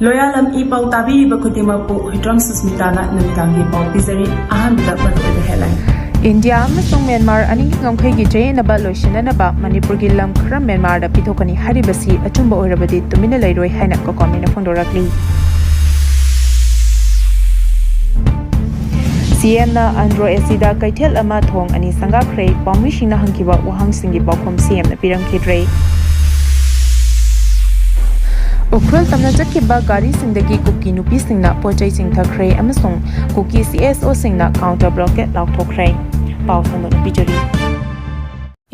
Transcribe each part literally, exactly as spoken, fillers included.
ꯂꯣꯌꯥꯂꯝ E ꯄꯥꯎ ꯇꯥꯕꯤꯔꯤꯕ ꯈꯨꯗꯤꯡꯃꯛꯄꯨ ꯍꯨꯏꯗ꯭ꯔꯣꯝ ꯁꯨꯁꯃꯤꯇꯥꯅ ꯅꯨꯃꯤꯗꯥꯡꯒꯤ ꯄꯥꯎ ꯄꯤꯖꯔꯤ꯫ ꯑꯍꯥꯟꯕꯗ ꯃꯔꯨꯑꯣꯏꯕ headline꯫ ꯏꯟꯗꯤꯌꯥ ꯑꯃꯁꯨꯡ ꯃ꯭ꯌꯥꯟꯃꯥꯔ ꯑꯅꯤꯒꯤ ꯉꯝꯈꯩꯒꯤ ꯆꯌꯦꯠꯅꯕ ꯂꯣꯏꯁꯤꯟꯅꯅꯕ ꯃꯅꯤꯄꯨꯔꯒꯤ ꯂꯝ ꯈꯔ ꯃ꯭ꯌꯥꯟꯃꯥꯔꯗ ꯄꯤꯊꯣꯛꯀꯅꯤ ꯍꯥꯏꯔꯤꯕꯁꯤ ꯑꯆꯨꯝꯕ ꯑꯣꯏꯔꯕꯗꯤ ꯇꯨꯃꯤꯟꯅ ꯂꯩꯔꯣꯏ ꯍꯥꯏꯅ ꯀꯣꯀꯣꯃꯤꯅ ꯐꯣꯡꯗꯣꯔꯛꯂꯤ꯫ ꯁꯤꯑꯦꯝꯅ ꯑꯟꯗ꯭ꯔꯣ ꯑꯦꯁꯤꯗ ꯀꯩꯊꯦꯜ ꯑꯃ ꯊꯣꯡ ꯑꯅꯤ ꯁꯪꯒꯥꯈ꯭ꯔꯦ꯫ ꯄꯥꯎꯃꯤꯁꯤꯡꯅ ꯍꯪꯈꯤꯕ ꯋꯥꯍꯪꯁꯤꯡꯒꯤ ꯄꯥꯎꯈꯨꯝ ꯁꯤꯑꯦꯝꯅ ꯄꯤꯔꯝꯈꯤꯗ꯭ꯔꯦ꯫ ꯎꯈ꯭ꯔꯨꯜ ꯇꯝꯅ ꯆꯠꯈꯤꯕ ꯒꯥꯔꯤꯁꯤꯡꯗꯒꯤ ꯀꯨꯀꯤ ꯅꯨꯄꯤꯁꯤꯡꯅ ꯄꯣꯠ ꯆꯩ ꯆꯤꯡꯊꯈ꯭ꯔꯦ ꯑꯃꯁꯨꯡ ꯀꯨꯀꯤ ꯁꯤ ꯑꯦꯁ ꯑꯣꯁꯤꯡꯅ counter blockade ꯂꯥꯎꯊꯣꯛꯈ꯭ꯔꯦ꯫ ꯄꯥꯎ ꯁꯟꯗꯣꯛꯅ ꯄꯤꯖꯔꯤ꯫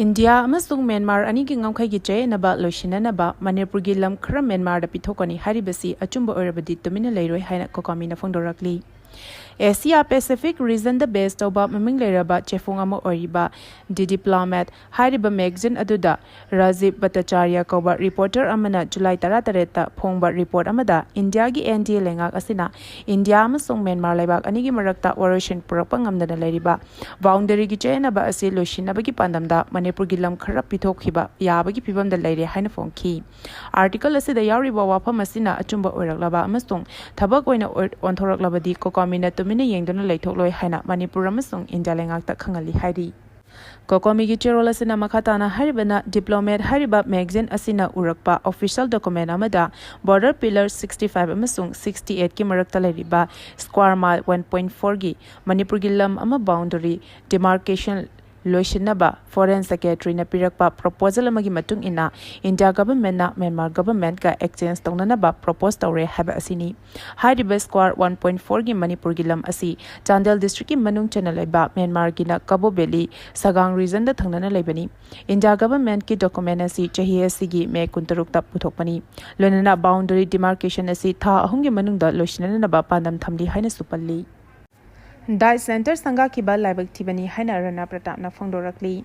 ꯏꯟꯗꯤꯌꯥ ꯑꯃꯁꯨꯡ ꯃ꯭ꯌꯥꯟꯃꯥꯔ ꯑꯅꯤꯒꯤ ꯉꯝꯈꯩꯒꯤ ꯆꯌꯦꯠꯅꯕ ꯂꯣꯏꯁꯤꯟꯅꯅꯕ ꯃꯅꯤꯄꯨꯔꯒꯤ ꯂꯝ ꯈꯔ ꯃ꯭ꯌꯥꯟꯃꯥꯔꯗ ꯄꯤꯊꯣꯛꯀꯅꯤ ꯍꯥꯏꯔꯤꯕꯁꯤ ꯑꯆꯨꯝꯕ ꯑꯣꯏꯔꯕꯗꯤ ꯇꯨꯃꯤꯟꯅ ꯂꯩꯔꯣꯏ ꯍꯥꯏꯅ ꯀꯣꯀꯥꯃꯤꯅ ꯐꯣꯡꯗꯣꯔꯛꯂꯤ꯫ ꯑꯦꯁꯤꯌꯥ ꯄꯦꯁꯤꯐꯤꯛ ꯔꯤꯖꯟꯗ ꯕꯦꯁ ꯇꯧꯕ ꯃꯃꯤꯡ ꯂꯩꯔꯕ ꯆꯦꯐꯣꯡ ꯑꯃ ꯑꯣꯏꯔꯤꯕ ꯗꯤ ꯗꯤꯄ꯭ꯂꯣꯃꯦꯠ ꯍꯥꯏꯔꯤꯕ ꯃꯦꯒꯖꯤꯟ ꯑꯗꯨꯗ ꯔꯥꯖꯤꯕ ꯚꯠꯇꯥꯆꯥꯔꯌ ꯀꯧꯕ ꯔꯤꯄꯣꯔꯇꯔ ꯑꯃꯅ ꯖꯨꯂꯥꯏ ꯇꯔꯥꯇꯔꯦꯠꯇ ꯐꯣꯡꯕ ꯔꯤꯄꯣꯔꯠ ꯑꯃꯗ ꯏꯟꯗꯤꯌꯥꯒꯤ ꯑꯦꯟ ꯗꯤ ꯑꯦ ꯂꯩꯉꯥꯛ ꯑꯁꯤꯅ ꯏꯟꯗꯤꯌꯥ ꯑꯃꯁꯨꯡ ꯃ꯭ꯌꯥꯟꯃꯥꯔ ꯂꯩꯕꯥꯛ ꯑꯅꯤꯒꯤ ꯃꯔꯛꯇ ꯋꯥꯔꯣꯏꯁꯤꯟ ꯄꯨꯔꯛꯄ ꯉꯝꯗꯅ ꯂꯩꯔꯤꯕ ꯕꯥꯎꯟꯗꯔꯤꯒꯤ ꯆꯌꯦꯠꯅꯕ ꯑꯁꯤ ꯂꯣꯏꯁꯤꯟꯅꯕꯒꯤ ꯄꯥꯟꯗꯝꯗ ꯃꯅꯤꯄꯨꯔꯒꯤ ꯂꯝ ꯈꯔ ꯄꯤꯊꯣꯛꯈꯤꯕ ꯌꯥꯕꯒꯤ ꯐꯤꯕꯝꯗ ꯂꯩꯔꯦ ꯍꯥꯏꯅ ꯐꯣꯡꯈꯤ꯫ ꯑꯥꯔꯇꯤꯀꯜ ꯑꯁꯤꯗ ꯌꯥꯎꯔꯤꯕ ꯋꯥꯐꯝ ꯑꯁꯤꯅ ꯑꯆꯨꯝꯕ ꯑꯣꯏꯔꯛꯂꯕ ꯑꯃꯁꯨꯡ ꯊꯕꯛ ꯑꯣꯏꯅ ꯑꯣꯏ-, ꯑꯣꯟꯊꯣꯔꯛꯂꯕꯗꯤ ꯀꯣꯀꯥꯃꯤꯅ ꯇꯨꯃꯤꯟꯅ ꯌꯦꯡꯗꯨꯅ ꯂꯩꯊꯣꯛꯂꯣꯏ ꯍꯥꯏꯅ ꯃꯅꯤꯄꯨꯔ ꯑꯃꯁꯨꯡ ꯏꯟꯗꯤꯌꯥ ꯂꯩꯉꯥꯛꯇ ꯈꯪꯍꯜꯂꯤ ꯍꯥꯏꯔꯤ꯫ ꯀꯣꯀꯣꯃꯤꯒꯤ ꯆꯦꯔꯣꯜ ꯑꯁꯤꯅ ꯃꯈꯥ ꯇꯥꯅ ꯍꯥꯏꯔꯤꯕꯅ, ꯗꯤꯄ꯭ꯂꯣꯃꯦꯠ ꯍꯥꯏꯔꯤꯕ ꯃꯦꯒꯖꯤꯟ ꯑꯁꯤꯅ ꯎꯔꯛꯄ ꯑꯣꯐꯤꯁꯤꯌꯦꯜ ꯗꯣꯀꯨꯃꯦꯟ ꯑꯃꯗ ꯕꯣꯔꯗꯔ ꯄꯤꯂꯔ ꯁꯤꯛꯁꯇꯤ ꯐꯥꯏꯚ ꯑꯃꯁꯨꯡ ꯁꯤꯛꯁꯇꯤ ꯑꯩꯠꯀꯤ ꯃꯔꯛꯇ ꯂꯩꯔꯤꯕ ꯁ꯭ꯀ꯭ꯋꯥꯔ ꯃꯥꯏꯜ ꯋꯥꯟ ꯄꯣꯏꯟꯠ ꯐꯣꯔꯒꯤ ꯃꯅꯤꯄꯨꯔꯒꯤ ꯂꯝ ꯑꯃ ꯕꯥꯎꯟꯗꯔꯤ ꯗꯤꯃꯥꯔꯀꯦꯁꯟ ꯂꯣꯏꯁꯤꯟꯅꯕ ꯐꯣꯔꯦꯟ ꯁꯦꯀ꯭ꯔꯦꯇꯔꯤꯅ ꯄꯤꯔꯛꯄ ꯄ꯭ꯔꯣꯄꯣꯖꯦꯜ ꯑꯃꯒꯤ ꯃꯇꯨꯡ ꯏꯟꯅ ꯏꯟꯗꯤꯌꯥ ꯒꯚꯔꯟꯃꯦꯟꯠꯅ ꯃ꯭ꯌꯥꯟꯃꯥꯔ ꯒꯚꯔꯟꯃꯦꯟꯠꯀ ꯑꯦꯛꯁꯆꯦꯟꯖ ꯇꯧꯅꯅꯕ ꯄ꯭ꯔꯣꯄꯣꯖ ꯇꯧꯔꯦ ꯍꯥꯏꯕ ꯑꯁꯤꯅꯤ꯫ ꯍꯥꯏꯔꯤꯕ ꯁ꯭ꯀ꯭ꯋꯥꯔ ꯋꯥꯟ ꯄꯣꯏꯟꯠ ꯐꯣꯔꯒꯤ ꯃꯅꯤꯄꯨꯔꯒꯤ ꯂꯝ ꯑꯁꯤ ꯆꯥꯟꯗꯦꯜ ꯗꯤꯁꯇ꯭ꯔꯤꯛꯀꯤ ꯃꯅꯨꯡ ꯆꯟꯅ ꯂꯩꯕ ꯃ꯭ꯌꯥꯟꯃꯥꯔꯒꯤꯅ ꯀꯕꯣ ꯚꯦꯂꯤ, ꯁꯒꯥꯡ ꯔꯤꯖꯟꯗ ꯊꯪꯅꯅ ꯂꯩꯕꯅꯤ꯫ ꯏꯟꯗꯤꯌꯥ ꯒꯚꯔꯟꯃꯦꯟꯠꯀꯤ ꯗꯣꯀꯨꯃꯦꯟ ꯑꯁꯤ ꯆꯍꯤ ꯑꯁꯤꯒꯤ ꯃꯦ ꯀꯨꯟꯇꯔꯨꯛꯇ ꯄꯨꯊꯣꯛꯄꯅꯤ꯫ ꯂꯣꯏꯅꯅ ꯕꯥꯎꯟꯗꯔꯤ ꯗꯤꯃꯥꯔꯀꯦꯁꯟ ꯑꯁꯤ ꯊꯥ ꯑꯍꯨꯝꯒꯤ ꯃꯅꯨꯡꯗ ꯂꯣꯏꯁꯤꯟꯅꯅꯕ ꯄꯥꯟꯗꯝ ꯊꯝꯂꯤ ꯍꯥꯏꯅꯁꯨ ꯄꯜꯂꯤ꯫ ꯗꯥꯏꯠ ꯁꯦꯟꯇꯔ ꯁꯪꯒꯥꯈꯤꯕ ꯂꯥꯏꯕꯛ ꯊꯤꯕꯅꯤ ꯍꯥꯏꯅ ꯔꯅꯥ ꯄ꯭ꯔꯇꯥꯞꯅ ꯐꯣꯡꯗꯣꯔꯛꯂꯤ꯫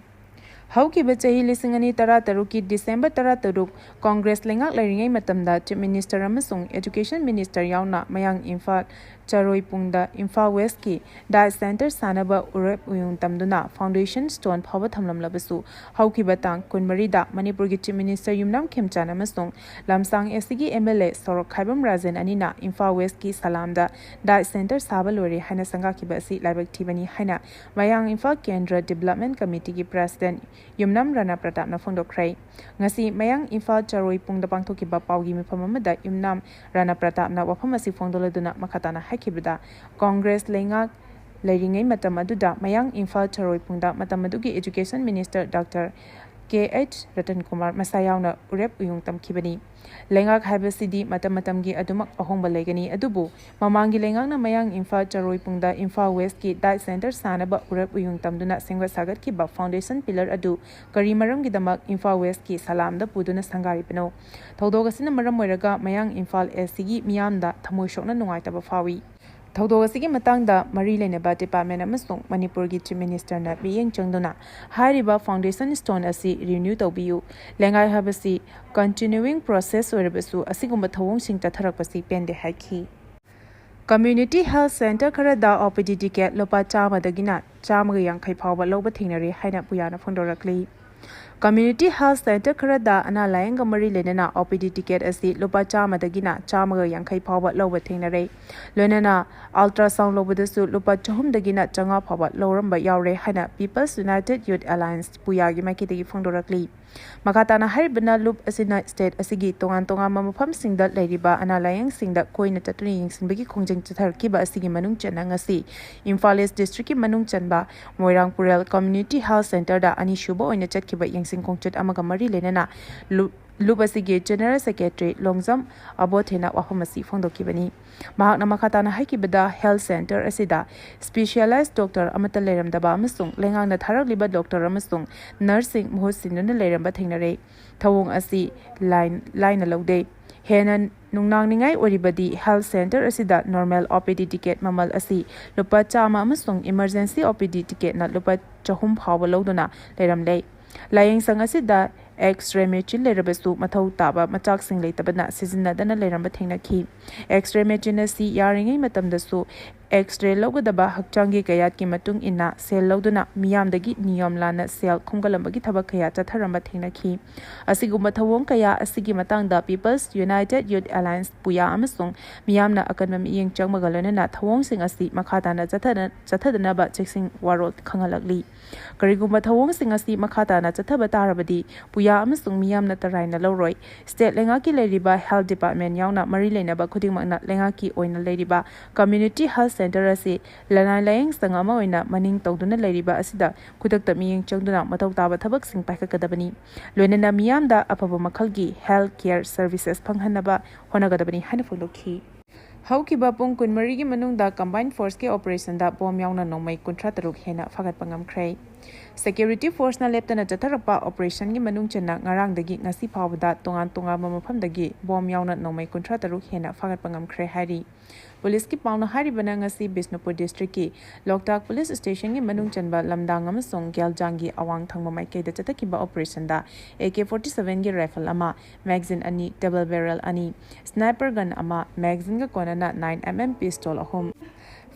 ꯍꯧꯈꯤꯕ ꯆꯍꯤ ꯂꯤꯁꯤꯡ ꯑꯅꯤ ꯇꯔꯥꯇꯔꯨꯛꯀꯤ ꯗꯤꯁꯦꯝꯕꯔ ꯇꯔꯥꯇꯔꯨꯛ, ꯀꯣꯡꯒ꯭ꯔꯦꯁ ꯂꯩꯉꯥꯛ ꯂꯩꯔꯤꯉꯩ ꯃꯇꯝꯗ ꯆꯤꯐ ꯃꯤꯅꯤꯁꯇꯔ ꯑꯃꯁꯨꯡ ꯑꯦꯖꯨꯀꯦꯁꯟ ꯃꯤꯅꯤꯁꯇꯔ ꯌꯥꯎꯅ ꯃꯌꯥꯡ ꯏꯝꯐꯥꯜ ꯆꯔꯣꯏꯄꯨꯡꯗ ꯏꯝꯐꯥꯜ ꯋꯦꯁꯀꯤ ꯗꯥꯏꯠ ꯁꯦꯟꯇꯔ ꯁꯥꯅꯕ ꯎꯔꯦꯞ ꯎꯌꯨꯡ ꯇꯝꯗꯨꯅ ꯐꯥꯎꯟꯗꯦꯁꯟ ꯁ꯭ꯇꯣꯟ ꯐꯥꯎꯕ ꯊꯝꯂꯝꯂꯕꯁꯨ, ꯍꯧꯈꯤꯕ ꯇꯥꯡ ꯀꯨꯟꯃꯔꯤꯗ ꯃꯅꯤꯄꯨꯔꯒꯤ ꯆꯤꯐ ꯃꯤꯅꯤꯁꯇꯔ ꯌꯨꯝꯅꯥꯝ ꯈꯦꯝꯆꯥꯟ ꯑꯃꯁꯨꯡ ꯂꯝꯁꯥꯡ ꯑꯦꯁ ꯁꯤꯒꯤ ꯑꯦꯝ ꯑꯦꯜ ꯑꯦ ꯁꯣꯔꯣꯛ ꯈꯥꯏꯕꯝ ꯔꯥꯖꯦꯟ ꯑꯅꯤꯅ ꯏꯝꯐꯥꯜ ꯋꯦꯁꯀꯤ ꯁꯂꯥꯝꯗ ꯗꯥꯏꯠ ꯁꯦꯟꯇꯔ ꯁꯥꯕ ꯂꯣꯏꯔꯦ ꯍꯥꯏꯅ ꯁꯪꯒꯥꯈꯤꯕ ꯑꯁꯤ ꯂꯥꯏꯕꯛ ꯊꯤꯕꯅꯤ ꯍꯥꯏꯅ ꯃꯌꯥꯡ ꯏꯝꯐꯥꯜ ꯀꯦꯟꯗ꯭ꯔ ꯗꯤꯕꯂꯞꯃꯦꯟ ꯀꯃꯤꯇꯤꯒꯤ ꯄ꯭ꯔꯦꯁꯤꯗꯦꯟ ꯌꯨꯝꯅꯥꯝ ꯔꯥꯅꯥ ꯄ꯭ꯔꯇꯥꯞꯅ ꯐꯣꯡꯗꯣꯛꯈ꯭ꯔꯦ꯫ ꯉꯁꯤ ꯃꯌꯥꯡ ꯏꯝꯐꯥꯜ ꯆꯔꯣꯏꯄꯨꯡꯗ ꯄꯥꯡꯊꯣꯛꯈꯤꯕ ꯄꯥꯎꯒꯤ ꯃꯤꯐꯝ ꯑꯃꯗ ꯌꯨꯝꯅꯥꯝ ꯔꯥꯅꯥ ꯄ꯭ꯔꯇꯥꯞꯅ ꯋꯥꯐꯝ ꯑꯁꯤ ꯐꯣꯡꯗꯣꯛꯂꯗꯨꯅ ꯃꯈꯥ ꯇꯥꯅ ꯍꯥꯏꯈꯤꯕꯗ, ꯀꯣꯡꯒ꯭ꯔꯦꯁ ꯂꯩꯉꯥꯛ ꯂꯩꯔꯤꯉꯩ ꯃꯇꯝ ꯑꯗꯨꯗ ꯃꯌꯥꯡ ꯏꯝꯐꯥꯜ ꯆꯔꯣꯏꯄꯨꯡꯗ ꯃꯇꯝ ꯑꯗꯨꯒꯤ ꯏꯗꯨꯀꯦꯁꯟ ꯃꯤꯅꯤꯁꯇꯔ ꯗꯥꯛꯇꯔ ꯀꯦ ꯑꯩꯆ ꯔꯇꯟ ꯀꯨꯃꯥꯔ ꯃꯁꯥ ꯌꯥꯎꯅ ꯎꯔꯦꯞ ꯎꯌꯨꯡ ꯇꯝꯈꯤꯕꯅꯤ꯫ ꯂꯩꯉꯥꯛ ꯍꯥꯏꯕꯁꯤꯗꯤ ꯃꯇꯝ ꯃꯇꯝꯒꯤ ꯑꯗꯨꯃꯛ ꯑꯍꯣꯡꯕ ꯂꯩꯒꯅꯤ, ꯑꯗꯨꯕꯨ ꯃꯃꯥꯡꯒꯤ ꯂꯩꯉꯥꯛꯅ ꯃꯌꯥꯡ ꯏꯝꯐꯥꯜ ꯆꯔꯣꯏꯄꯨꯡꯗ ꯏꯝꯐꯥꯜ ꯋꯦꯁꯀꯤ ꯗꯥꯏꯠ ꯁꯦꯟꯇꯔ ꯁꯥꯅꯕ ꯎꯔꯦꯞ ꯎꯌꯨꯡ ꯇꯝꯗꯨꯅ ꯁꯦꯝꯒꯠ ꯁꯥꯒꯠꯈꯤꯕ ꯐꯥꯎꯟꯗꯦꯁꯟ ꯄꯤꯂꯔ ꯑꯗꯨ ꯀꯔꯤ ꯃꯔꯝꯒꯤꯗꯃꯛ ꯏꯝꯐꯥꯜ ꯋꯦꯁꯀꯤ ꯁꯂꯥꯝꯗ ꯄꯨꯗꯨꯅ ꯁꯪꯒꯥꯔꯤꯕꯅꯣ? ꯊꯧꯗꯣꯛ ꯑꯁꯤꯅ ꯃꯔꯝ ꯑꯣꯏꯔꯒ ꯃꯌꯥꯡ ꯏꯝꯐꯥꯜ ꯑꯦꯁ ꯁꯤꯒꯤ ꯃꯤꯌꯥꯝꯗ ꯊꯃꯣꯏ ꯁꯣꯛꯅ ꯅꯨꯡꯉꯥꯏꯇꯕ ꯐꯥꯎꯏ꯫ ꯊꯧꯗꯣꯛ ꯑꯁꯤꯒꯤ ꯃꯇꯥꯡꯗ ꯃꯔꯤ ꯂꯩꯅꯕ ꯗꯤꯄꯥꯔꯠꯃꯦꯟ ꯑꯃꯁꯨꯡ ꯃꯅꯤꯄꯨꯔꯒꯤ ꯆꯤꯐ ꯃꯤꯅꯤꯁꯇꯔꯅ ꯃꯤꯠꯌꯦꯡ ꯆꯪꯗꯨꯅ ꯍꯥꯏꯔꯤꯕ ꯐꯥꯎꯟꯗꯦꯁꯟ ꯁ꯭ꯇꯣꯟ ꯑꯁꯤ ꯔꯤꯅ꯭ꯌꯨ ꯇꯧꯕꯤꯌꯨ꯫ ꯂꯩꯉꯥꯛ ꯍꯥꯏꯕꯁꯤ ꯀꯟꯇꯤꯅ꯭ꯌꯨꯋꯤꯡ ꯄ꯭ꯔꯣꯁꯦꯁ ꯑꯣꯏꯔꯕꯁꯨ ꯑꯁꯤꯒꯨꯝꯕ ꯊꯧꯑꯣꯡꯁꯤꯡ ꯆꯠꯊꯔꯛꯄꯁꯤ ꯄꯦꯟꯗꯦ ꯍꯥꯏꯈꯤ꯫ ꯀꯝꯃ꯭ꯌꯨꯅꯤꯇꯤ ꯍꯦꯜꯊ ꯁꯦꯟꯇꯔ ꯈꯔꯗ ꯑꯣ ꯄꯤ ꯗꯤ ꯇꯤꯀꯦꯠ ꯂꯨꯄꯥ ꯆꯥꯝꯃꯗꯒꯤꯅ ꯆꯥꯝꯃꯒ ꯌꯥꯡꯈꯩ ꯐꯥꯎꯕ ꯂꯧꯕ ꯊꯦꯡꯅꯔꯦ ꯍꯥꯏꯅ ꯄꯨꯌꯥꯅ ꯐꯣꯡꯗꯣꯔꯛꯂꯤ꯫ ꯀꯝꯃ꯭ꯌꯨꯅꯤꯇꯤ ꯍꯦꯜꯊ ꯁꯦꯟꯇꯔ ꯈꯔꯗ ꯑꯅꯥ ꯂꯥꯌꯦꯡꯒ ꯃꯔꯤ ꯂꯩꯅꯅ ꯑꯣ ꯄꯤ ꯗꯤ ꯇꯤꯀꯦꯠ ꯑꯁꯤ ꯂꯨꯄꯥ ꯆꯥꯝꯃꯗꯒꯤꯅ ꯆꯥꯝꯃꯒ ꯌꯥꯡꯈꯩ ꯐꯥꯎꯕ ꯂꯧꯕ ꯊꯦꯡꯅꯔꯦ꯫ ꯂꯣꯏꯅꯅ ꯑꯜꯇ꯭ꯔꯥꯁꯥꯎꯟ ꯂꯧꯕꯗꯁꯨ ꯂꯨꯄꯥ ꯆꯍꯨꯝꯗꯒꯤꯅ ꯆꯥꯝꯃꯉꯥ ꯐꯥꯎꯕ ꯂꯧꯔꯝꯕ ꯌꯥꯎꯔꯦ ꯍꯥꯏꯅ ꯄꯤꯄꯜꯁ ꯌꯨꯅꯥꯏꯇꯦꯗ ꯌꯨꯊ ꯑꯦꯂꯥꯌꯟꯁ ꯄꯨꯌꯥꯒꯤ ꯃꯥꯏꯀꯩꯗꯒꯤ ꯐꯣꯡꯗꯣꯔꯛꯂꯤ꯫ ꯃꯈꯥ ꯇꯥꯅ ꯍꯥꯏꯔꯤꯕꯅ ꯂꯨꯞ ꯑꯁꯤꯅ ꯁ꯭ꯇꯦꯠ ꯑꯁꯤꯒꯤ ꯇꯣꯉꯥꯟ ꯇꯣꯉꯥꯟꯕ ꯃꯐꯝꯁꯤꯡꯗ ꯂꯩꯔꯤꯕ ꯑꯅꯥ ꯂꯥꯌꯦꯡꯁꯤꯡꯗ ꯀꯣꯏꯅ ꯆꯠꯇꯨꯅ ꯌꯦꯡꯁꯤꯟꯕꯒꯤ ꯈꯣꯡꯖꯪ ꯆꯠꯊꯔꯛꯈꯤꯕ ꯑꯁꯤꯒꯤ ꯃꯅꯨꯡ ꯆꯟꯅ ꯉꯁꯤ ꯏꯝꯐꯥꯜ ꯏꯁ ꯗꯤꯁꯇ꯭ꯔꯤꯛꯀꯤ ꯃꯅꯨꯡ ꯆꯟꯕ ꯃꯣꯏꯔꯥꯡ ꯄꯨꯔꯦꯜ ꯀꯝꯃ꯭ꯌꯨꯅꯤꯇꯤ ꯍꯦꯜꯊ ꯁꯦꯟꯇꯔꯗ ꯑꯅꯤꯁꯨꯕ ꯑꯣꯏꯅ ꯆꯠꯈꯤꯕ ꯌꯦꯡꯁꯤꯟ ꯈꯣꯡꯆꯠ ꯑꯃꯒ ꯃꯔꯤ ꯂꯩꯅꯅ ꯂꯨꯞ, ꯂꯨꯞ ꯑꯁꯤꯒꯤ ꯖꯦꯅꯔꯦꯜ ꯁꯦꯀ꯭ꯔꯦꯇꯔꯤ ꯂꯣꯡꯖꯝ ꯑꯕꯣꯊꯦꯅ ꯋꯥꯐꯝ ꯑꯁꯤ ꯐꯣꯡꯗꯣꯛꯈꯤꯕꯅꯤ꯫ ꯃꯍꯥꯛꯅ ꯃꯈꯥ ꯇꯥꯅ ꯍꯥꯏꯈꯤꯕꯗ, ꯍꯦꯜꯊ ꯁꯦꯟꯇꯔ ꯑꯁꯤꯗ ꯁ꯭ꯄꯦꯁꯤꯌꯦꯂꯥꯏꯖ ꯗꯣꯛꯇꯔ ꯑꯃꯠꯇ ꯂꯩꯔꯝꯗꯕ ꯑꯃꯁꯨꯡ ꯂꯩꯉꯥꯛꯅ ꯊꯥꯔꯛꯂꯤꯕ ꯗꯣꯛꯇꯔ ꯑꯃꯁꯨꯡ ꯅꯔꯁꯁꯤꯡ ꯃꯍꯨꯠ ꯁꯤꯟꯗꯨꯅ ꯂꯩꯔꯝꯕ ꯊꯦꯡꯅꯔꯦ꯫ ꯊꯧꯑꯣꯡ ꯑꯁꯤ ꯂꯥꯏꯟ, ꯂꯥꯏꯅ ꯂꯧꯗꯦ꯫ ꯍꯦꯟꯅ ꯅꯨꯡꯅꯥꯡꯅꯤꯡꯉꯥꯏ ꯑꯣꯏꯔꯤꯕꯗꯤ, ꯍꯦꯜꯊ ꯁꯦꯟꯇꯔ ꯑꯁꯤꯗ ꯅꯣꯔꯃꯦꯜ ꯑꯣ ꯄꯤ ꯗꯤ ꯇꯤꯀꯦꯠ ꯃꯃꯜ ꯑꯁꯤ ꯂꯨꯄꯥ ꯆꯥꯝꯃ ꯑꯃꯁꯨꯡ ꯏꯃꯔꯖꯦꯟꯁꯤ ꯑꯣ ꯄꯤ ꯗꯤ ꯇꯤꯀꯦꯠꯅ ꯂꯨꯄꯥ ꯆꯍꯨꯝ ꯐꯥꯎꯕ ꯂꯧꯗꯨꯅ ꯂꯩꯔꯝꯂꯦ꯫ ꯂꯥꯌꯦꯡꯁꯪ ꯑꯁꯤꯗ X-ray machine ꯂꯩꯔꯕꯁꯨ ꯃꯊꯧ ꯇꯥꯕ ꯃꯆꯥꯛꯁꯤꯡ ꯂꯩꯇꯕꯅ ꯁꯤꯖꯤꯟꯅꯗꯅ ꯂꯩꯔꯝꯕ ꯊꯦꯡꯅꯈꯤ꯫ X-ray machine ꯑꯁꯤ ꯌꯥꯔꯤꯉꯩ ꯃꯇꯝꯗꯁꯨ X-ray ꯂꯧꯒꯗꯕ ꯍꯛꯆꯥꯡꯒꯤ ꯀꯌꯥꯠꯀꯤ ꯃꯇꯨꯡ ꯏꯟꯅ ꯁꯦꯜ ꯂꯧꯗꯨꯅ ꯃꯤꯌꯥꯝꯗꯒꯤ ꯅꯤꯌꯣꯝ ꯂꯥꯟꯅ ꯁꯦꯜ ꯈꯣꯝꯒꯠꯂꯝꯕꯒꯤ ꯊꯕꯛ ꯀꯌꯥ ꯆꯠꯊꯔꯝꯕ ꯊꯦꯡꯅꯈꯤ꯫ ꯑꯁꯤꯒꯨꯝꯕ ꯊꯧꯑꯣꯡ ꯀꯌꯥ ꯑꯁꯤꯒꯤ ꯃꯇꯥꯡꯗ People's United Youth Alliance, ꯄꯨꯌꯥ, ꯑꯃꯁꯨꯡ ꯃꯤꯌꯥꯝꯅ ꯑꯀꯟꯕ ꯃꯤꯠꯌꯦꯡ ꯆꯪꯕꯒ ꯂꯣꯏꯅꯅ ꯊꯧꯑꯣꯡꯁꯤꯡ ꯑꯁꯤ ꯃꯈꯥ ꯇꯥꯅ ꯆꯠꯊꯗ-, ꯆꯠꯊꯗꯅꯕ ꯆꯦꯛꯁꯤꯟ ꯋꯥꯔꯣꯜ ꯈꯪꯍꯜꯂꯛꯂꯤ꯫ ꯀꯔꯤꯒꯨꯝꯕ ꯊꯧꯑꯣꯡꯁꯤꯡ ꯑꯁꯤ ꯃꯈꯥ ꯇꯥꯅ ꯆꯠꯊꯕ ꯇꯥꯔꯕꯗꯤ, ꯄꯨꯌꯥ ꯑꯃꯁꯨꯡ ꯃꯤꯌꯥꯝꯅ ꯇꯔꯥꯏꯅ ꯂꯧꯔꯣꯏ꯫ State ꯂꯩꯉꯥꯛꯀꯤ ꯂꯩꯔꯤꯕ Health Department ꯌꯥꯎꯅ ꯃꯔꯤ ꯂꯩꯅꯕ ꯈꯨꯗꯤꯡꯃꯛꯅ ꯂꯩꯉꯥꯛꯀꯤ ꯑꯣꯏꯅ ꯂꯩꯔꯤꯕ Community Health Centre ꯑꯁꯤ ꯂꯅꯥꯏ ꯂꯥꯌꯦꯡ ꯁꯪ ꯑꯃ ꯑꯣꯏꯅ ꯃꯅꯤꯡ ꯇꯧꯗꯨꯅ ꯂꯩꯔꯤꯕ ꯑꯁꯤꯗ ꯈꯨꯗꯛꯇ ꯃꯤꯠꯌꯦꯡ ꯆꯪꯗꯨꯅ ꯃꯊꯧ ꯇꯥꯕ ꯊꯕꯛꯁꯤꯡ ꯄꯥꯏꯈꯠꯀꯗꯕꯅꯤ꯫ ꯂꯣꯏꯅꯅ ꯃꯤꯌꯥꯝꯗ ꯑꯐꯕ ꯃꯈꯜꯒꯤ health care services ꯐꯪꯍꯟꯅꯕ ꯍꯣꯠꯅꯒꯗꯕꯅꯤ ꯍꯥꯏꯅ ꯐꯣꯡꯗꯣꯛꯈꯤ꯫ ꯍꯧꯈꯤꯕ ꯄꯨꯡ ꯀꯨꯟꯃꯔꯤꯒꯤ ꯃꯅꯨꯡꯗ combined forceꯀꯤ operationꯗ ꯕꯣꯝ ꯌꯥꯎꯅ ꯅꯣꯡꯃꯩ ꯀꯨꯟꯊ꯭ꯔꯥ ꯇꯔꯨꯛ ꯍꯦꯟꯅ ꯐꯥꯒꯠꯄ ꯉꯝꯈ꯭ꯔꯦ꯫ Security forceꯅ ꯂꯦꯞꯇꯅ ꯆꯠꯊꯔꯛꯄ operationꯒꯤ ꯃꯅꯨꯡ ꯆꯟꯅ ꯉꯔꯥꯡꯗꯒꯤ ꯉꯁꯤ ꯐꯥꯎꯕꯗ ꯇꯣꯉꯥꯟ ꯇꯣꯉꯥꯟꯕ ꯃꯐꯝꯗꯒꯤ ꯕꯣꯝ ꯌꯥꯎꯅ ꯅꯣꯡꯃꯩ ꯀꯨꯟꯊ꯭ꯔꯥ ꯇꯔꯨꯛ ꯍꯦꯟꯅ ꯐꯥꯒꯠꯄ ꯉꯝꯈ꯭ꯔꯦ ꯍꯥꯏꯔꯤ꯫ ꯄꯨꯂꯤꯁꯀꯤ ꯄꯥꯎꯅ ꯍꯥꯏꯔꯤꯕꯅ ꯉꯁꯤ ꯕꯤꯁꯅꯨꯄꯨꯔ districtꯀꯤ ꯂꯣꯛꯇꯥꯛ police stationꯒꯤ ꯃꯅꯨꯡ ꯆꯟꯕ ꯂꯝꯗꯥꯡ ꯑꯃꯁꯨꯡ ꯒꯦꯜꯖꯥꯡꯒꯤ ꯑꯋꯥꯡ ꯊꯪꯕ ꯃꯥꯏꯀꯩꯗ ꯆꯠꯊꯈꯤꯕ operationꯗ AK forty sevenꯒꯤ rifle ꯑꯃ, magazine ꯑꯅꯤ, double barrel ꯑꯅꯤ, sniper gun ꯑꯃ, magazineꯒ ꯀꯣꯟꯅꯅ nine MM pistol ꯑꯍꯨꯝ,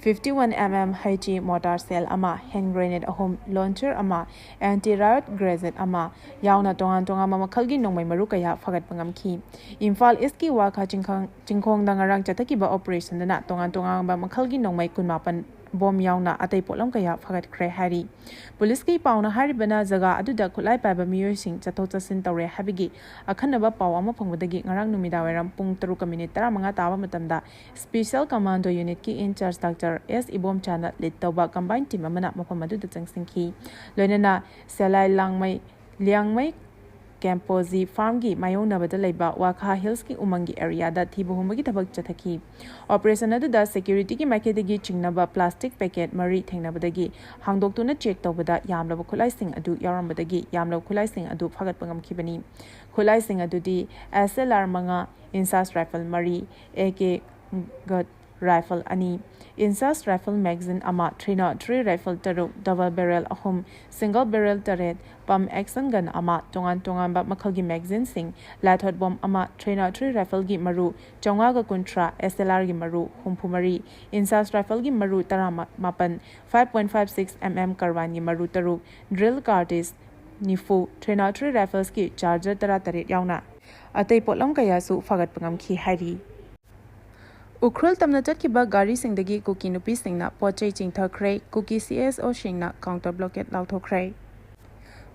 fifty-one MM HE mortar shell ꯑꯃ, hand grenade ꯑꯍꯨꯝ, launcher ꯑꯃ, anti riot grenade ꯑꯃ ꯌꯥꯎꯅ ꯇꯣꯉꯥꯟ ꯇꯣꯉꯥꯟꯕ ꯃꯈꯜꯒꯤ ꯅꯣꯡꯃꯩ ꯃꯔꯨ ꯀꯌꯥ ꯐꯥꯒꯠꯄ ꯉꯝꯈꯤ꯫ ꯏꯝꯐꯥꯜ Eastꯀꯤ ꯋꯥꯈꯥ ꯆꯤꯡꯈꯣꯡ-, ꯆꯤꯡꯈꯣꯡꯗ ꯉꯔꯥꯡ ꯆꯠꯊꯈꯤꯕ operationꯗꯅ ꯇꯣꯉꯥꯟ ꯇꯣꯉꯥꯟꯕ ꯃꯈꯜꯒꯤ ꯅꯣꯡꯃꯩ ꯀꯨꯟꯃꯥꯄꯟ ꯕꯣꯝ ꯌꯥꯎꯅ ꯑꯇꯩ ꯄꯣꯠꯂꯝ ꯀꯌꯥ ꯐꯥꯒꯠꯈ꯭ꯔꯦ ꯍꯥꯏꯔꯤ꯫ ꯄꯨꯂꯤꯁꯀꯤ ꯄꯥꯎꯅ ꯍꯥꯏꯔꯤꯕꯅ ꯖꯒꯥ ꯑꯗꯨꯗ ꯈꯨꯠꯂꯥꯏ ꯄꯥꯏꯕ ꯃꯤꯑꯣꯏꯁꯤꯡ ꯆꯠꯊꯣꯛ ꯆꯠꯁꯤꯟ ꯇꯧꯔꯦ ꯍꯥꯏꯕꯒꯤ ꯑꯈꯟꯅꯕ ꯄꯥꯎ ꯑꯃ ꯐꯪꯕꯗꯒꯤ ꯉꯔꯥꯡ ꯅꯨꯃꯤꯗꯥꯡꯋꯥꯏꯔꯝ ꯄꯨꯡ ꯇꯔꯨꯛꯀ minute ꯇꯔꯥꯃꯉꯥ ꯇꯥꯕ ꯃꯇꯝꯗ Special Commando Unitꯀꯤ in charge Doctor S ꯏꯕꯣꯝꯆꯥꯅ lead ꯇꯧꯕ combined team ꯑꯃꯅ ꯃꯐꯝ ꯑꯗꯨꯗ ꯆꯪꯁꯤꯟꯈꯤ꯫ ꯂꯣꯏꯅꯅ ꯁꯦꯂꯥꯏ ꯂꯥꯡꯃꯩ, ꯂꯤꯌꯥꯡꯃꯩ ꯀꯦꯝꯄꯣꯖꯤ farmꯒꯤ ꯃꯥꯌꯣꯛꯅꯕꯗ ꯂꯩꯕ ꯋꯥꯈꯥ Hillsꯀꯤ ꯎꯃꯪꯒꯤ areaꯗ ꯊꯤꯕ ꯍꯨꯝꯕꯒꯤ ꯊꯕꯛ ꯆꯠꯊꯈꯤ꯫ Operation ꯑꯗꯨꯗ securityꯒꯤ ꯃꯥꯏꯀꯩꯗꯒꯤ ꯆꯤꯡꯅꯕ plastic packet ꯃꯔꯤ ꯊꯦꯡꯅꯕꯗꯒꯤ ꯍꯥꯡꯗꯣꯛꯇꯨꯅ check ꯇꯧꯕꯗ ꯌꯥꯝꯂꯕ ꯈꯨꯠꯂꯥꯏꯁꯤꯡ ꯑꯗꯨ ꯌꯥꯎꯔꯝꯕꯗꯒꯤ ꯌꯥꯝꯂꯕ ꯈꯨꯠꯂꯥꯏꯁꯤꯡ ꯑꯗꯨ ꯐꯥꯒꯠꯄ ꯉꯝꯈꯤꯕꯅꯤ꯫ ꯈꯨꯠꯂꯥꯏꯁꯤꯡ ꯑꯗꯨꯗꯤ SLR ꯃꯉꯥ, INSAS rifle ꯃꯔꯤ, AK ꯒ rifle ꯑꯅꯤ, INSAS rifle magazine ꯑꯃ, three nought three rifle ꯇꯔꯨꯛ, double barrel ꯑꯍꯨꯝ, single barrel ꯇꯔꯦꯠ, pump action gun ꯑꯃ, ꯇꯣꯉꯥꯟ ꯇꯣꯉꯥꯟꯕ ꯃꯈꯜꯒꯤ magazineꯁꯤꯡ, ꯂꯥꯊꯣꯠ ꯕꯣꯝ ꯑꯃ, three nought three rifleꯒꯤ ꯃꯔꯨ ꯆꯥꯝꯃꯉꯥꯒ ꯀꯨꯟꯊ꯭ꯔꯥ, SLRꯒꯤ ꯃꯔꯨ ꯍꯨꯝꯐꯨ ꯃꯔꯤ, INSAS rifleꯒꯤ ꯃꯔꯨ ꯇꯔꯥꯃꯥꯄꯟ, five point five six MM carbine ꯒꯤ ꯃꯔꯨ ꯇꯔꯨꯛ, drill cartridge ꯅꯤꯐꯨ, three nought three riflesꯀꯤ charger ꯇꯔꯥꯇꯔꯦꯠ ꯌꯥꯎꯅ ꯑꯇꯩ ꯄꯣꯠꯂꯝ ꯀꯌꯥꯁꯨ ꯐꯥꯒꯠꯄ ꯉꯝꯈꯤ ꯍꯥꯏꯔꯤ꯫ ꯎꯈ꯭ꯔꯨꯜ ꯇꯝꯅ ꯆꯠꯈꯤꯕ ꯒꯥꯔꯤꯁꯤꯡꯗꯒꯤ ꯀꯨꯀꯤ ꯅꯨꯄꯤꯁꯤꯡꯅ ꯄꯣꯠ ꯆꯩ ꯆꯤꯡꯊꯈ꯭ꯔꯦ, ꯀꯨꯀꯤ CSOꯁꯤꯡꯅ counter blockade ꯂꯥꯎꯊꯣꯛꯈ꯭ꯔꯦ꯫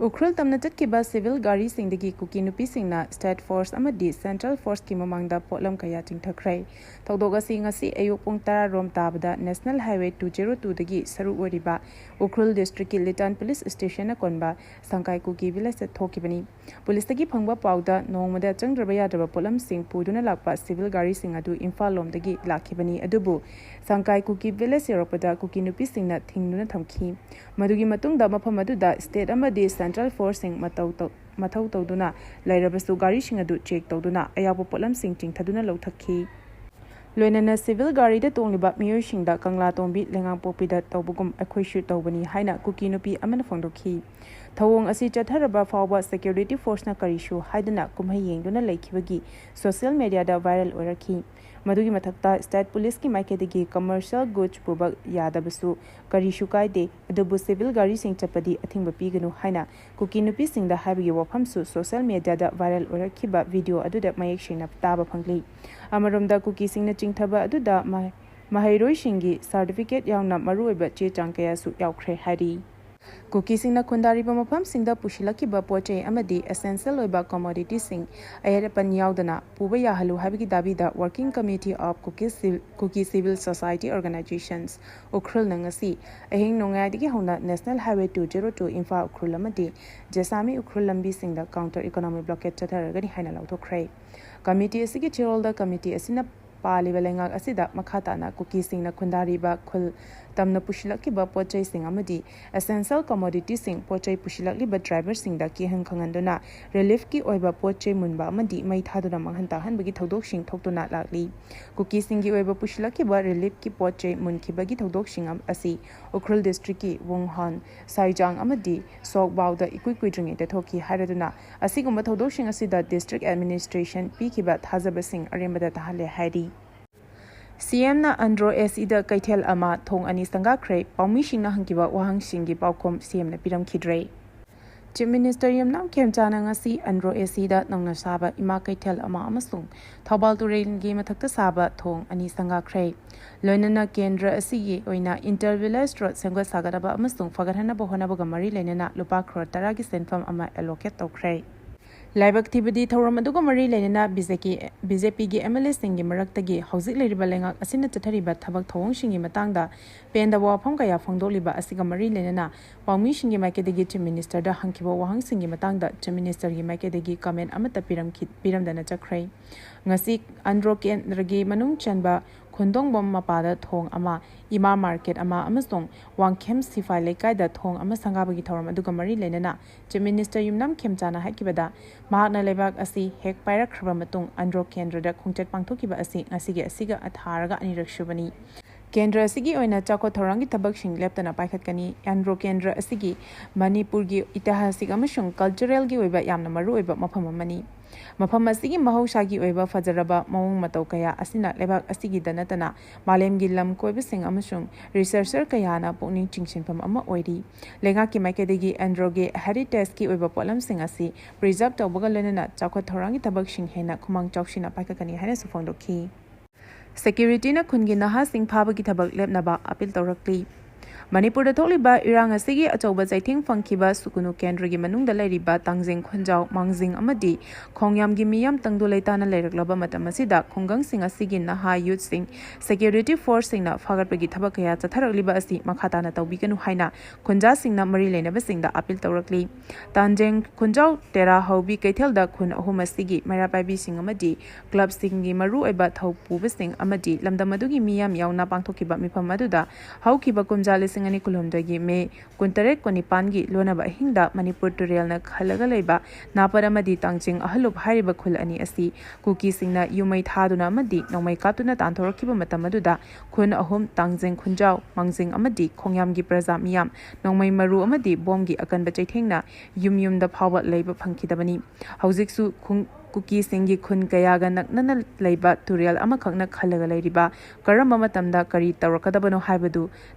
ꯎꯈ꯭ꯔꯨꯜ ꯇꯝꯅ ꯆꯠꯈꯤꯕ civil ꯒꯥꯔꯤꯁꯤꯡꯗꯒꯤ ꯀꯨꯀꯤ ꯅꯨꯄꯤꯁꯤꯡꯅ state force ꯑꯃꯗꯤ central forceꯀꯤ ꯃꯃꯥꯡꯗ ꯄꯣꯠꯂꯝ ꯀꯌꯥ ꯆꯤꯡꯊꯈ꯭ꯔꯦ꯫ ꯊꯧꯗꯣꯛ ꯑꯁꯤ ꯉꯁꯤ ꯑꯌꯨꯛ ꯄꯨꯡ ꯇꯔꯥ ꯔꯣꯝ ꯇꯥꯕꯗ National Highway two zero twoꯗꯒꯤ ꯁꯔꯨꯛ ꯑꯣꯏꯔꯤꯕ ꯎꯈ꯭ꯔꯨꯜ districtꯀꯤ ꯂꯤꯇꯥꯟ police stationꯅ ꯀꯣꯟꯕ ꯁꯪꯀꯥꯏ ꯀꯨꯀꯤ villageꯇ ꯊꯣꯛꯈꯤꯕꯅꯤ꯫ Policeꯇꯒꯤ ꯐꯪꯕ ꯄꯥꯎꯗ ꯅꯣꯡꯃꯗ ꯆꯪꯗ꯭ꯔꯕ ꯌꯥꯗ꯭ꯔꯕ ꯄꯣꯠꯂꯝꯁꯤꯡ ꯄꯨꯗꯨꯅ ꯂꯥꯛꯄ civil ꯒꯥꯔꯤꯁꯤꯡ ꯑꯗꯨ ꯏꯝꯐꯥꯜ ꯂꯣꯝꯗꯒꯤ ꯂꯥꯛꯈꯤꯕꯅꯤ꯫ ꯑꯗꯨꯕꯨ ꯁꯪꯀꯥꯏ ꯀꯨꯀꯤ village ꯌꯧꯔꯛꯄꯗ ꯀꯨꯀꯤ ꯅꯨꯄꯤꯁꯤꯡꯅ ꯊꯤꯡꯗꯨꯅ ꯊꯝꯈꯤ꯫ ꯃꯗꯨꯒꯤ ꯃꯇꯨꯡꯗ ꯃꯐꯝ ꯑꯗꯨꯗ state ꯑꯃꯗꯤ central forceꯁꯤꯡ ꯃꯇꯧ ꯇꯧ-, ꯃꯊꯧ ꯇꯧꯗꯨꯅ ꯂꯩꯔꯕꯁꯨ ꯒꯥꯔꯤꯁꯤꯡ ꯑꯗꯨ check ꯇꯧꯗꯨꯅ ꯑꯌꯥꯎꯕ ꯄꯣꯠꯂꯝꯁꯤꯡ ꯆꯤꯡꯊꯗꯨꯅ ꯂꯧꯊꯈꯤ꯫ ꯂꯣꯏꯅꯅ civil ꯒꯥꯔꯤꯗ ꯇꯣꯡꯂꯤꯕ ꯃꯤꯑꯣꯏꯁꯤꯡꯗ ꯀꯪꯂꯥꯇꯣꯡꯕꯤ ꯂꯩꯉꯥꯡꯄꯣꯛꯄꯤꯗ ꯇꯧꯕꯒꯨꯝ ꯑꯩꯈꯣꯏꯁꯨ ꯇꯧꯕꯅꯤ ꯍꯥꯏꯅ ꯀꯨꯀꯤ ꯅꯨꯄꯤ ꯑꯃꯅ ꯐꯣꯡꯗꯣꯛꯈꯤ꯫ ꯊꯧꯑꯣꯡ ꯑꯁꯤ ꯆꯠꯊꯔꯕ ꯐꯥꯎꯕ security forceꯅ ꯀꯔꯤꯁꯨ ꯍꯥꯏꯗꯅ ꯀꯨꯝꯍꯩ ꯌꯦꯡꯗꯨꯅ ꯂꯩꯈꯤꯕꯒꯤ social mediaꯗ viral ꯑꯣꯏꯔꯛꯈꯤ꯫ ꯃꯗꯨꯒꯤ ꯃꯊꯛꯇ state policeꯀꯤ ꯃꯥꯏꯀꯩꯗꯒꯤ commercial goods ꯄꯨꯕ ꯌꯥꯗꯕꯁꯨ ꯀꯔꯤꯁꯨ ꯀꯥꯏꯗꯦ, ꯑꯗꯨꯕꯨ civil ꯒꯥꯔꯤꯁꯤꯡ ꯆꯠꯄꯗꯤ ꯑꯊꯤꯡꯕ ꯄꯤꯒꯅꯨ ꯍꯥꯏꯅ ꯀꯨꯀꯤ ꯅꯨꯄꯤꯁꯤꯡꯗ ꯍꯥꯏꯕꯒꯤ ꯋꯥꯐꯝꯁꯨ social mediaꯗ viral ꯑꯣꯏꯔꯛꯈꯤꯕ video ꯑꯗꯨꯗ ꯃꯌꯦꯛ ꯁꯦꯡꯅ ꯇꯥꯕ ꯐꯪꯂꯤ꯫ ꯑꯃꯔꯣꯝꯗ ꯀꯨꯀꯤꯁꯤꯡꯅ ꯆꯤꯡꯊꯕ ꯑꯗꯨꯗ ꯃꯍ-, ꯃꯍꯩꯔꯣꯏꯁꯤꯡꯒꯤ certificate ꯌꯥꯎꯅ ꯃꯔꯨꯑꯣꯏꯕ ꯆꯦ ꯆꯥꯡ ꯀꯌꯥꯁꯨ ꯌꯥꯎꯈ꯭ꯔꯦ ꯍꯥꯏꯔꯤ꯫ ꯀꯨꯀꯤꯁꯤꯡꯅ ꯈꯨꯟꯗꯥꯔꯤꯕ ꯃꯐꯝꯁꯤꯡꯗ ꯄꯨꯁꯤꯜꯂꯛꯈꯤꯕ ꯄꯣꯠ ꯆꯩ ꯑꯃꯗꯤ essential ꯑꯣꯏꯕ commoditiesꯁꯤꯡ ꯑꯌꯦꯠ ꯑꯄꯟ ꯌꯥꯎꯗꯅ ꯄꯨꯕ ꯌꯥꯍꯜꯂꯨ ꯍꯥꯏꯕꯒꯤ ꯗꯥꯕꯤꯗ Working Committee of Kuki Civ-, Kuki Civil Society Organizations, ꯎꯈ꯭ꯔꯨꯜꯅ ꯉꯁꯤ ꯑꯍꯤꯡ ꯅꯣꯡꯌꯥꯏꯗꯒꯤ ꯍꯧꯅ National Highway two zero two Imphal Ukhrul ꯑꯃꯗꯤ ꯖꯦꯁꯥꯃꯤ ꯎꯈ꯭ꯔꯨꯜ ꯂꯝꯕꯤꯁꯤꯡꯗ counter economic blockade ꯆꯠꯊꯔꯒꯅꯤ ꯍꯥꯏꯅ ꯂꯥꯎꯊꯣꯛꯈ꯭ꯔꯦ꯫ Committee ꯑꯁꯤꯒꯤ ꯆꯦꯔꯣꯜꯗ committee ꯑꯁꯤꯅ ꯄꯥꯜꯂꯤꯕ ꯂꯩꯉꯥꯛ ꯑꯁꯤꯗ ꯃꯈꯥ ꯇꯥꯅ ꯀꯨꯀꯤꯁꯤꯡꯅ ꯈꯨꯟꯗꯥꯔꯤꯕ ꯈꯨꯜ ꯇꯝꯅ ꯄꯨꯁꯤꯜꯂꯛꯈꯤꯕ ꯄꯣꯠ ꯆꯩꯁꯤꯡ ꯑꯃꯗꯤ essential commoditiesꯁꯤꯡ ꯄꯣꯠ ꯆꯩ ꯄꯨꯁꯤꯜꯂꯛꯂꯤꯕ driverꯁꯤꯡꯗ ꯀꯤꯍꯟ ꯈꯪꯍꯟꯗꯨꯅ reliefꯀꯤ ꯑꯣꯏꯕ ꯄꯣꯠ ꯆꯩ ꯃꯨꯟꯕ ꯑꯃꯗꯤ ꯃꯩ ꯊꯥꯗꯨꯅ ꯃꯥꯡꯍꯟ ꯇꯥꯛꯍꯟꯕꯒꯤ ꯊꯧꯗꯣꯛꯁꯤꯡ ꯊꯣꯛꯇꯨꯅ ꯂꯥꯛꯂꯤ꯫ ꯀꯨꯀꯤꯁꯤꯡꯒꯤ ꯑꯣꯏꯕ ꯄꯨꯁꯤꯜꯂꯛꯈꯤꯕ reliefꯀꯤ ꯄꯣꯠ ꯆꯩ ꯃꯨꯟꯈꯤꯕꯒꯤ ꯊꯧꯗꯣꯛꯁꯤꯡ ꯑꯁꯤ ꯎꯈ꯭ꯔꯨꯜ districtꯀꯤ ꯋꯨꯡꯍꯥꯟ, ꯁꯥꯏꯖꯥꯡ ꯑꯃꯗꯤ ꯁꯣꯛꯕꯥꯎꯗ ꯏꯀꯨꯏ ꯀꯨꯏꯗ꯭ꯔꯤꯉꯩꯗ ꯊꯣꯛꯈꯤ ꯍꯥꯏꯔꯗꯨꯅ ꯑꯁꯤꯒꯨꯝꯕ ꯊꯧꯗꯣꯛꯁꯤꯡ ꯑꯁꯤꯗ district administration ꯄꯤꯈꯤꯕ ꯊꯥꯖꯕꯁꯤꯡ ꯑꯔꯦꯝꯕꯗ ꯇꯥꯍꯜꯂꯦ ꯍꯥꯏꯔꯤ꯫ CMꯅ ꯑꯟꯗ꯭ꯔꯣ ACꯗ ꯀꯩꯊꯦꯜ ꯑꯃ ꯊꯣꯡ ꯑꯅꯤ ꯁꯪꯒꯥꯈ꯭ꯔꯦ꯫ ꯄꯥꯎꯃꯤꯁꯤꯡꯅ ꯍꯪꯈꯤꯕ ꯋꯥꯍꯪꯁꯤꯡꯒꯤ ꯄꯥꯎꯈꯨꯝ CMꯅ ꯄꯤꯔꯝꯈꯤꯗ꯭ꯔꯦ꯫ Chief Minister ꯌꯨꯝꯅꯥꯝ ꯈꯦꯝꯆꯥꯅ ꯉꯁꯤ ꯑꯟꯗ꯭ꯔꯣ ACꯗ ꯅꯧꯅ ꯁꯥꯕ ꯏꯃꯥ ꯀꯩꯊꯦꯜ ꯑꯃ ꯑꯃꯁꯨꯡ ꯊꯧꯕꯥꯜ ꯇꯨꯔꯦꯜꯒꯤ ꯃꯊꯛꯇ ꯁꯥꯕ ꯊꯣꯡ ꯑꯅꯤ ꯁꯪꯒꯥꯈ꯭ꯔꯦ꯫ ꯂꯣꯏꯅꯅ ꯀꯦꯟꯗ꯭ꯔ ꯑꯁꯤꯒꯤ ꯑꯣꯏꯅ inter village road ꯁꯦꯝꯒꯠ ꯁꯥꯒꯠꯅꯕ ꯑꯃꯁꯨꯡ ꯐꯒꯠꯍꯟꯅꯕ ꯍꯣꯠꯅꯕꯒ ꯃꯔꯤ ꯂꯩꯅꯅ ꯂꯨꯄꯥ ꯀ꯭ꯔꯣꯔ ꯇꯔꯥꯒꯤ ꯁꯦꯟꯐꯝ ꯑꯃ allocate ꯇꯧꯈ꯭ꯔꯦ꯫ ꯂꯥꯏꯕꯛ ꯊꯤꯕꯗꯤ ꯊꯧꯔꯝ ꯑꯗꯨꯒ ꯃꯔꯤ ꯂꯩꯅꯅ BJP, BJPꯒꯤ MLAꯁꯤꯡꯒꯤ ꯃꯔꯛꯇꯒꯤ ꯍꯧꯖꯤꯛ ꯂꯩꯔꯤꯕ ꯂꯩꯉꯥꯛ ꯑꯁꯤꯅ ꯆꯠꯊꯔꯤꯕ ꯊꯕꯛ ꯊꯧꯑꯣꯡꯁꯤꯡꯒꯤ ꯃꯇꯥꯡꯗ ꯄꯦꯟꯗꯕ ꯋꯥꯐꯝ ꯀꯌꯥ ꯐꯣꯡꯗꯣꯛꯂꯤꯕ ꯑꯁꯤꯒ ꯃꯔꯤ ꯂꯩꯅꯅ ꯄꯥꯎꯃꯤꯁꯤꯡꯒꯤ ꯃꯥꯏꯀꯩꯗꯒꯤ Chief Ministerꯗ ꯍꯪꯈꯤꯕ ꯋꯥꯍꯪꯁꯤꯡꯒꯤ ꯃꯇꯥꯡꯗ Chief Ministerꯒꯤ ꯃꯥꯏꯀꯩꯗꯒꯤ comment ꯑꯃꯠꯇ ꯄꯤꯔꯝꯈꯤ-, ꯄꯤꯔꯝꯗꯅ ꯆꯠꯈ꯭ꯔꯦ꯫ ꯉꯁꯤ ꯑꯟꯗ꯭ꯔꯣ ꯀꯦꯟꯗ꯭ꯔꯒꯤ ꯃꯅꯨꯡ ꯆꯟꯕ ꯈꯨꯟꯗꯣꯡꯕꯝ ꯃꯄꯥꯗ ꯊꯣꯡ ꯑꯃ, ꯏꯃꯥ market ꯑꯃ ꯑꯃꯁꯨꯡ ꯋꯥꯡꯈꯦꯝ ꯁꯤꯐꯥꯏ ꯂꯩꯀꯥꯏꯗ ꯊꯣꯡ ꯑꯃ ꯁꯪꯒꯥꯕꯒꯤ ꯊꯧꯔꯝ ꯑꯗꯨꯒ ꯃꯔꯤ ꯂꯩꯅꯅ Chief Minister ꯌꯨꯝꯅꯥꯝ ꯈꯦꯝꯆꯥꯅ ꯍꯥꯏꯈꯤꯕꯗ, ꯃꯍꯥꯛꯅ ꯂꯩꯕꯥꯛ ꯑꯁꯤ ꯍꯦꯛ ꯄꯥꯏꯔꯛꯈ꯭ꯔꯕ ꯃꯇꯨꯡ ꯑꯟꯗ꯭ꯔꯣ ꯀꯦꯟꯗ꯭ꯔꯗ ꯈꯣꯡꯆꯠ ꯄꯥꯡꯊꯣꯛꯈꯤꯕ ꯑꯁꯤ ꯉꯁꯤꯒꯤ ꯑꯁꯤꯒ ꯊꯥꯔꯒ ꯑꯅꯤꯔꯛ ꯁꯨꯕꯅꯤ꯫ ꯀꯦꯟꯗ꯭ꯔ ꯑꯁꯤꯒꯤ ꯑꯣꯏꯅ ꯆꯥꯎꯈꯠ ꯊꯧꯔꯥꯡꯒꯤ ꯊꯕꯛꯁꯤꯡ ꯂꯦꯞꯇꯅ ꯄꯥꯏꯈꯠꯀꯅꯤ꯫ ꯑꯟꯗ꯭ꯔꯣ ꯀꯦꯟꯗ꯭ꯔ ꯑꯁꯤꯒꯤ ꯃꯅꯤꯄꯨꯔꯒꯤ ꯏꯇꯤꯍꯥꯁꯤꯛ ꯑꯃꯁꯨꯡ culturalꯒꯤ ꯑꯣꯏꯕ ꯌꯥꯝꯅ ꯃꯔꯨꯑꯣꯏꯕ ꯃꯐꯝ ꯑꯃꯅꯤ꯫ ꯃꯐꯝ ꯑꯁꯤꯒꯤ ꯃꯍꯧꯁꯥꯒꯤ ꯑꯣꯏꯕ ꯐꯖꯔꯕ ꯃꯑꯣꯡ ꯃꯇꯧ ꯀꯌꯥ ꯑꯁꯤꯅ ꯂꯩꯕꯥꯛ ꯑꯁꯤꯒꯤꯗ ꯅꯠꯇꯅ ꯃꯥꯂꯦꯝꯒꯤ ꯂꯝ ꯀꯣꯏꯕꯁꯤꯡ ꯑꯃꯁꯨꯡ researcher ꯀꯌꯥꯅ ꯄꯨꯛꯅꯤꯡ ꯆꯤꯡꯁꯤꯟꯐꯝ ꯑꯃ ꯑꯣꯏꯔꯤ꯫ ꯂꯩꯉꯥꯛꯀꯤ ꯃꯥꯏꯀꯩꯗꯒꯤ ꯑꯟꯗ꯭ꯔꯣꯒꯤ heritageꯀꯤ ꯑꯣꯏꯕ ꯄꯣꯠꯂꯝꯁꯤꯡ ꯑꯁꯤ preserve ꯇꯧꯕꯒ ꯂꯣꯏꯅꯅ ꯆꯥꯎꯈꯠ ꯊꯧꯔꯥꯡꯒꯤ ꯊꯕꯛꯁꯤꯡ ꯍꯦꯟꯅ ꯈꯨꯃꯥꯡ ꯆꯥꯎꯁꯤꯟꯅ ꯄꯥꯏꯈꯠꯀꯅꯤ ꯍꯥꯏꯅꯁꯨ ꯐꯣꯡꯗꯣꯛꯈꯤ꯫ Securityꯅ ꯈꯨꯟꯒꯤ ꯅꯍꯥꯁꯤꯡ ꯐꯥꯕꯒꯤ ꯊꯕꯛ ꯂꯦꯞꯅꯕ appeal ꯇꯧꯔꯛꯂꯤ꯫ ꯃꯅꯤꯄꯨꯔꯗ ꯊꯣꯛꯂꯤꯕ ꯏꯔꯥꯡ ꯑꯁꯤꯒꯤ ꯑꯆꯧꯕ ꯆꯩꯊꯦꯡ ꯐꯪꯈꯤꯕ ꯁꯨꯒꯨꯅꯨ ꯀꯦꯟꯗ꯭ꯔꯒꯤ ꯃꯅꯨꯡꯗ ꯂꯩꯔꯤꯕ ꯇꯥꯡꯖꯤꯡ, ꯈꯨꯟꯖꯥꯎ, ꯃꯥꯡꯖꯤꯡ ꯑꯃꯗꯤ ꯈꯣꯡꯌꯥꯝꯒꯤ ꯃꯤꯌꯥꯝ ꯇꯪꯗꯨ ꯂꯩꯇꯥꯅ ꯂꯩꯔꯛꯂꯕ ꯃꯇꯝ ꯑꯁꯤꯗ ꯈꯨꯡꯒꯪꯁꯤꯡ ꯑꯁꯤꯒꯤ ꯅꯍꯥ ꯌꯨꯠꯁꯤꯡ ꯁꯦꯀ꯭ꯌꯨꯔꯤꯇꯤ ꯐꯣꯔꯁꯁꯤꯡꯅ ꯐꯥꯒꯠꯄꯒꯤ ꯊꯕꯛ ꯀꯌꯥ ꯆꯠꯊꯔꯛꯂꯤꯕ ꯑꯁꯤ ꯃꯈꯥ ꯇꯥꯅ ꯇꯧꯕꯤꯒꯅꯨ ꯍꯥꯏꯅ ꯈꯨꯟꯖꯥꯁꯤꯡꯅ ꯃꯔꯤ ꯂꯩꯅꯕꯁꯤꯡꯗ ꯑꯥꯄꯤꯜ ꯇꯧꯔꯛꯂꯤ꯫ ꯇꯥꯡꯖꯤꯡ, ꯈꯨꯟꯖꯥꯎ, ꯇꯦꯔꯥ ꯍꯧꯕꯤ ꯀꯩꯊꯦꯜꯗ ꯈꯨꯟ ꯑꯍꯨꯝ ꯑꯁꯤꯒꯤ ꯃꯩꯔꯥ ꯄꯥꯏꯕꯤꯁꯤꯡ ꯑꯃꯗꯤ ꯀ꯭ꯂꯕꯁꯤꯡꯒꯤ ꯃꯔꯨꯑꯣꯏꯕ ꯊꯧꯄꯨꯕꯁꯤꯡ ꯑꯃꯗꯤ ꯂꯝꯗꯝ ꯑꯗꯨꯒꯤ ꯃꯤꯌꯥꯝ ꯌꯥꯎꯅ ꯄꯥꯡꯊꯣꯛꯈꯤꯕ ꯃꯤꯐꯝ ꯑꯗꯨꯗ ꯍꯧꯈꯤꯕ ꯀꯨꯝꯖꯥ ꯂꯤꯁꯤꯡ ꯑꯅꯤ ꯀꯨꯟꯍꯨꯝꯗꯣꯏꯒꯤ ꯃꯦ ꯀꯨꯟꯇꯔꯦꯠ ꯀꯨꯟꯅꯤꯄꯥꯟꯒꯤ ꯂꯣꯟꯅꯕ ꯑꯍꯤꯡꯗ ꯃꯅꯤꯄꯨꯔ ꯇꯨꯔꯦꯜꯅ ꯈꯜꯂꯒ ꯂꯩꯕ ꯅꯥꯄꯟ ꯑꯃꯗꯤ ꯇꯥꯡꯖꯤꯡ ꯑꯍꯜꯂꯨꯞ ꯍꯥꯏꯔꯤꯕ ꯈꯨꯜ ꯑꯅꯤ ꯑꯁꯤ ꯀꯨꯀꯤꯁꯤꯡꯅ ꯌꯨꯝꯃꯩ ꯊꯥꯗꯨꯅ ꯑꯃꯗꯤ ꯅꯣꯡꯃꯩ ꯀꯥꯞꯇꯨꯅ ꯇꯥꯟꯊꯣꯔꯛꯈꯤꯕ ꯃꯇꯝ ꯑꯗꯨꯗ ꯈꯨꯟ ꯑꯍꯨꯝ, ꯇꯥꯡꯖꯤꯡ, ꯈꯨꯟꯖꯥꯎ, ꯃꯥꯡꯖꯤꯡ ꯑꯃꯗꯤ ꯈꯣꯡꯌꯥꯝꯒꯤ ꯄ꯭ꯔꯖꯥ ꯃꯤꯌꯥꯝ ꯅꯣꯡꯃꯩ ꯃꯔꯨ ꯑꯃꯗꯤ ꯕꯣꯝꯒꯤ ꯑꯀꯟꯕ ꯆꯩꯊꯦꯡꯅ ꯌꯨꯝ ꯌꯨꯝꯗ ꯐꯥꯎꯕ ꯂꯩꯕ ꯐꯪꯈꯤꯗꯕꯅꯤ꯫ ꯍꯧꯖꯤꯛꯁꯨ ꯈꯨꯡ-, ꯀꯨꯀꯤꯁꯤꯡꯒꯤ ꯈꯨꯟ ꯀꯌꯥꯒ ꯅꯛꯅꯅ ꯂꯩꯕ ꯇꯨꯔꯦꯜ ꯑꯃꯈꯛꯅ ꯈꯜꯂꯒ ꯂꯩꯔꯤꯕ, ꯀꯔꯝꯕ ꯃꯇꯝꯗ ꯀꯔꯤ ꯇꯧꯔꯛꯀꯗꯕꯅꯣ ꯍꯥꯏꯕꯗꯨ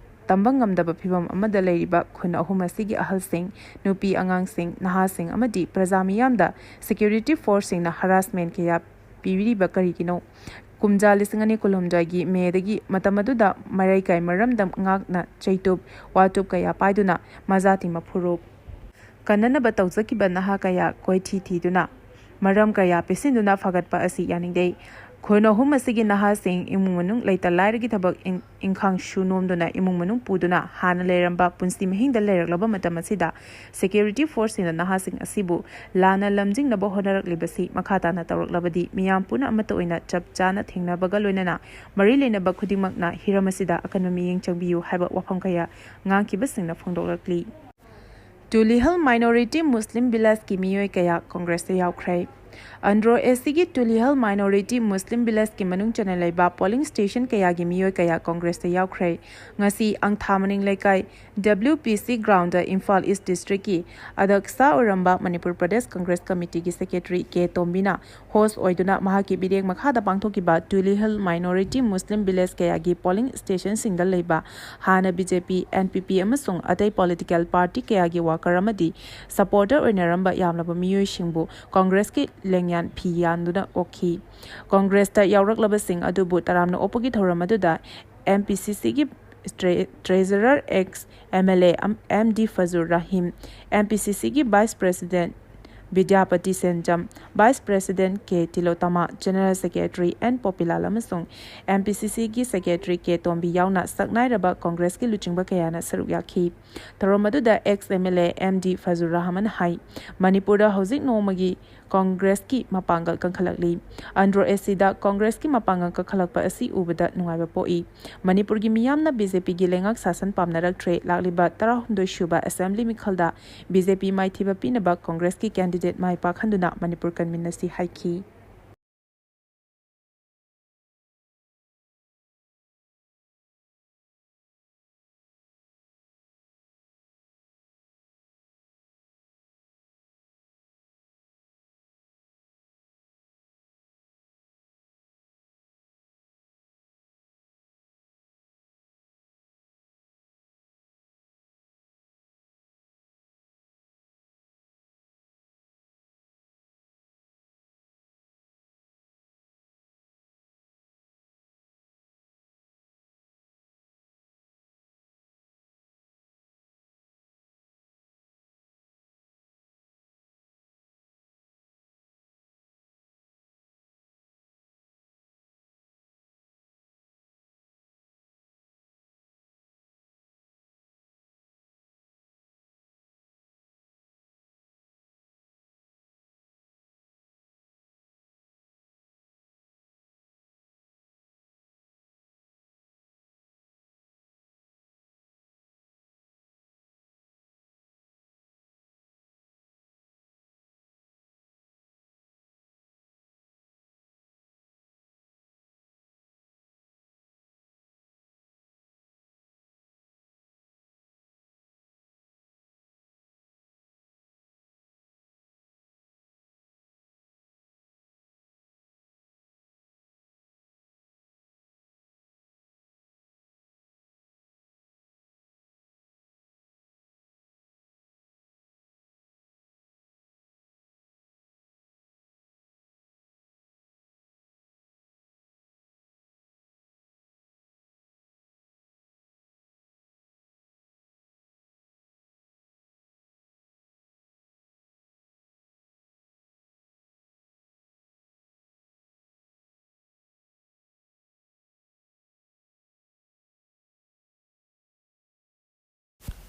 ꯇꯝꯕ ꯉꯝꯗꯕ ꯐꯤꯚꯝ ꯑꯃꯗ ꯂꯩꯔꯤꯕ ꯈꯨꯟ ꯑꯍꯨꯝ ꯑꯁꯤꯒꯤ ꯑꯍꯜꯁꯤꯡ, ꯅꯨꯄꯤ ꯑꯉꯥꯡꯁꯤꯡ, ꯅꯍꯥꯁꯤꯡ ꯑꯃꯗꯤ ꯄ꯭ꯔꯖꯥ ꯃꯤꯌꯥꯝꯗ ꯁꯦꯀ꯭ꯌꯨꯔꯤꯇꯤ ꯐꯣꯔꯁꯁꯤꯡꯅ ꯍꯔꯥꯁꯃꯦꯟ ꯀꯌꯥ ꯄꯤꯕꯤꯔꯤꯕ ꯀꯔꯤꯒꯤꯅꯣ? ꯀꯨꯝꯖꯥ ꯂꯤꯁꯤꯡ ꯑꯅꯤ ꯀꯨꯟꯍꯨꯝꯗꯣꯏꯒꯤ ꯃꯦꯗꯒꯤ ꯃꯇꯝ ꯑꯗꯨꯗ ꯃꯔꯩꯀꯥꯏ ꯃꯔꯝꯗꯝ ꯉꯥꯛꯅ ꯆꯩꯇꯨꯞ, ꯋꯥꯇꯨꯞ ꯀꯌꯥ ꯄꯥꯏꯗꯨꯅ ꯃꯖꯥꯇꯤ ꯃꯐꯨꯔꯨꯞ ꯀꯟꯅꯅꯕ ꯇꯧꯖꯈꯤꯕ ꯅꯍꯥ ꯀꯌꯥ ꯀꯣꯏꯊꯤ ꯊꯤꯗꯨꯅ ꯃꯔꯝ ꯀꯌꯥ ꯄꯤꯁꯤꯟꯗꯨꯅ ꯐꯒꯠꯄ ꯑꯁꯤ ꯌꯥꯅꯤꯡꯗꯦ꯫ ꯈꯨꯟ ꯑꯍꯨꯝ ꯑꯁꯤꯒꯤ ꯅꯍꯥꯁꯤꯡ ꯏꯃꯨꯡ ꯃꯅꯨꯡ ꯂꯩꯇ ꯂꯥꯏꯔꯒꯤ ꯊꯕꯛ ꯏꯪ-, ꯏꯪꯈꯥꯡ ꯁꯨ ꯅꯣꯝꯗꯨꯅ ꯏꯃꯨꯡ ꯃꯅꯨꯡ ꯄꯨꯗꯨꯅ ꯍꯥꯟꯅ ꯂꯩꯔꯝꯕ ꯄꯨꯟꯁꯤ ꯃꯍꯤꯡꯗ ꯂꯩꯔꯛꯂꯕ ꯃꯇꯝ ꯑꯁꯤꯗ ꯁꯦꯀ꯭ꯌꯨꯔꯤꯇꯤ ꯐꯣꯔꯁꯁꯤꯡꯅ ꯅꯍꯥꯁꯤꯡ ꯑꯁꯤꯕꯨ ꯂꯥꯟꯅ ꯂꯝꯖꯤꯡꯅꯕ ꯍꯣꯠꯅꯔꯛꯂꯤꯕꯁꯤ ꯃꯈꯥ ꯇꯥꯅ ꯇꯧꯔꯛꯂꯕꯗꯤ ꯃꯤꯌꯥꯝ ꯄꯨꯟꯅ ꯑꯃꯠꯇ ꯑꯣꯏꯅ ꯆꯞ ꯆꯥꯅ ꯊꯦꯡꯅꯕꯒ ꯂꯣꯏꯅꯅ ꯃꯔꯤ ꯂꯩꯅꯕ ꯈꯨꯗꯤꯡꯃꯛꯅ ꯍꯤꯔꯝ ꯑꯁꯤꯗ ꯑꯀꯟꯕ ꯃꯤꯠꯌꯦꯡ ꯆꯪꯕꯤꯌꯨ ꯍꯥꯏꯕ ꯋꯥꯐꯝ ꯀꯌꯥ ꯉꯥꯡꯈꯤꯕꯁꯤꯡꯅ ꯐꯣꯡꯗꯣꯛꯂꯛꯂꯤ꯫ ꯇꯨꯂꯤꯍꯜ ꯃꯥꯏꯅꯣꯔꯤꯇꯤ ꯃꯨꯁꯂꯤꯝ ꯚꯤꯂꯦꯖꯀꯤ ꯃꯤꯑꯣꯏ ꯀꯌꯥ ꯀꯣꯡꯒ꯭ꯔꯦꯁꯇ ꯌꯥꯎꯈ꯭ꯔꯦ꯫ ꯑꯟꯗ꯭ꯔꯣ ꯑꯦꯁꯤꯒꯤ ꯇꯨꯂꯤꯍꯜ ꯃꯥꯏꯅꯣꯔꯤꯇꯤ ꯃꯨꯁꯂꯤꯝ ꯚꯤꯂꯦꯖꯀꯤ ꯃꯅꯨꯡ ꯆꯟꯅ ꯂꯩꯕ ꯄꯣꯂꯤꯡ ꯁ꯭ꯇꯦꯁꯟ ꯀꯌꯥꯒꯤ ꯃꯤꯑꯣꯏ ꯀꯌꯥ ꯀꯣꯡꯒ꯭ꯔꯦꯁꯇ ꯌꯥꯎꯈ꯭ꯔꯦ꯫ ꯉꯁꯤ ꯑꯪꯊꯥ ꯃꯅꯤꯡ ꯂꯩꯀꯥꯏ ꯗꯕ꯭ꯂꯤꯎ ꯄꯤ ꯁꯤ ꯒ꯭ꯔꯥꯎꯟꯗ ꯏꯝꯐꯥꯜ ꯏꯁ ꯗꯤꯁꯇ꯭ꯔꯤꯛꯀꯤ ꯑꯗꯛꯁꯥ ꯑꯣꯏꯔꯝꯕ ꯃꯅꯤꯄꯨꯔ ꯄ꯭ꯔꯗꯦꯁ ꯀꯣꯡꯒ꯭ꯔꯦꯁ ꯀꯃꯤꯇꯤꯒꯤ ꯁꯦꯀ꯭ꯔꯦꯇꯔꯤ ꯀꯦ ꯇꯣꯝꯕꯤꯅ ꯍꯣꯁ ꯑꯣꯏꯗꯨꯅ ꯃꯍꯥꯛꯀꯤ ꯃꯤꯠꯌꯦꯡ ꯃꯈꯥꯗ ꯄꯥꯡꯊꯣꯛꯈꯤꯕ ꯇꯨꯂꯤꯍꯜ ꯃꯥꯏꯅꯣꯔꯤꯇꯤ ꯃꯨꯁꯂꯤꯝ ꯚꯤꯂꯦꯖ ꯀꯌꯥꯒꯤ ꯄꯣꯂꯤꯡ ꯁ꯭ꯇꯦꯁꯟꯁꯤꯡꯗ ꯂꯩꯕ ꯍꯥꯟꯅ ꯕꯤ ꯖꯦ ꯄꯤ, ꯑꯦꯟ ꯄꯤ ꯄꯤ ꯑꯃꯁꯨꯡ ꯑꯇꯩ ꯄꯣꯂꯤꯇꯤꯀꯦꯜ ꯄꯥꯔꯇꯤ ꯀꯌꯥꯒꯤ ꯋꯥꯀꯔ ꯑꯃꯗꯤ ꯁꯄꯣꯔꯇꯔ ꯑꯣꯏꯅꯔꯝꯕ ꯌꯥꯝꯂꯕ ꯃꯤꯑꯣꯏꯁꯤꯡꯕꯨ ꯀꯣꯡꯒ꯭ꯔꯦꯁꯀꯤ ꯂꯦꯡꯌꯥꯟ ꯐꯤ ꯌꯥꯟꯗꯨꯅ ꯑꯣꯛꯈꯤ꯫ ꯀꯣꯡꯒ꯭ꯔꯦꯁꯇ ꯌꯥꯎꯔꯛꯂꯕꯁꯤꯡ ꯑꯗꯨꯕꯨ ꯇꯔꯥꯝꯅ ꯑꯣꯛꯄꯒꯤ ꯊꯧꯔꯝ ꯑꯗꯨꯗ ꯑꯦꯝ ꯄꯤ ꯁꯤ ꯁꯤꯒꯤ Treasurer, ex M L A M D Fazur Rahim, M P C C ꯒꯤ Vice President Bidyapati Senjam, Vice President K Tilotama, General Secretary N Popilal ꯑꯃꯁꯨꯡ M P C C ꯒꯤ Secretary ꯀꯦ ꯇꯣꯝꯕꯤ ꯌꯥꯎꯅ ꯁꯛꯅꯥꯏꯔꯕ ꯀꯣꯡꯒ꯭ꯔꯦꯁꯀꯤ ꯂꯨꯆꯤꯡꯕ ꯀꯌꯥꯅ ꯁꯔꯨꯛ ꯌꯥꯈꯤ꯫ ꯊꯧꯔꯝ ꯑꯗꯨꯗ ex M L A M D ꯐꯖꯨꯔ Rahman ꯍꯥꯏ, ꯃꯅꯤꯄꯨꯔꯗ ꯍꯧꯖꯤꯛ ꯅꯣꯡꯃꯒꯤ ꯀꯣꯡꯒ꯭ꯔꯦꯁꯀꯤ ꯃꯄꯥꯡꯒꯜ ꯀꯟꯈꯠꯂꯛꯂꯤ꯫ ꯑꯟꯗ꯭ꯔꯣ ꯑꯦꯁꯤꯗ ꯀꯣꯡꯒ꯭ꯔꯦꯁꯀꯤ ꯃꯄꯥꯡꯒꯜ ꯀꯟꯈꯠꯂꯛꯄ ꯑꯁꯤ ꯎꯕꯗ ꯅꯨꯡꯉꯥꯏꯕ ꯄꯣꯛꯏ꯫ ꯃꯅꯤꯄꯨꯔꯒꯤ ꯃꯤꯌꯥꯝꯅ ꯕꯤ ꯖꯦ ꯄꯤꯒꯤ ꯂꯩꯉꯥꯛ ꯁꯥꯁꯟ ꯄꯥꯝꯅꯔꯛꯇ꯭ꯔꯦ꯫ ꯂꯥꯛꯂꯤꯕ ꯇꯔꯥꯍꯨꯝꯗꯣꯏ ꯁꯨꯕ Assembly ꯃꯤꯈꯜꯗ ꯕꯤ ꯖꯦ ꯄꯤ ꯃꯥꯏꯊꯤꯕ ꯄꯤꯅꯕ ꯀꯣꯡꯒ꯭ꯔꯦꯁꯀꯤ candidate ꯃꯥꯏ ꯄꯥꯛꯍꯟꯗꯨꯅ ꯃꯅꯤꯄꯨꯔ ꯀꯟꯃꯤꯟꯅꯁꯤ ꯍꯥꯏꯈꯤ꯫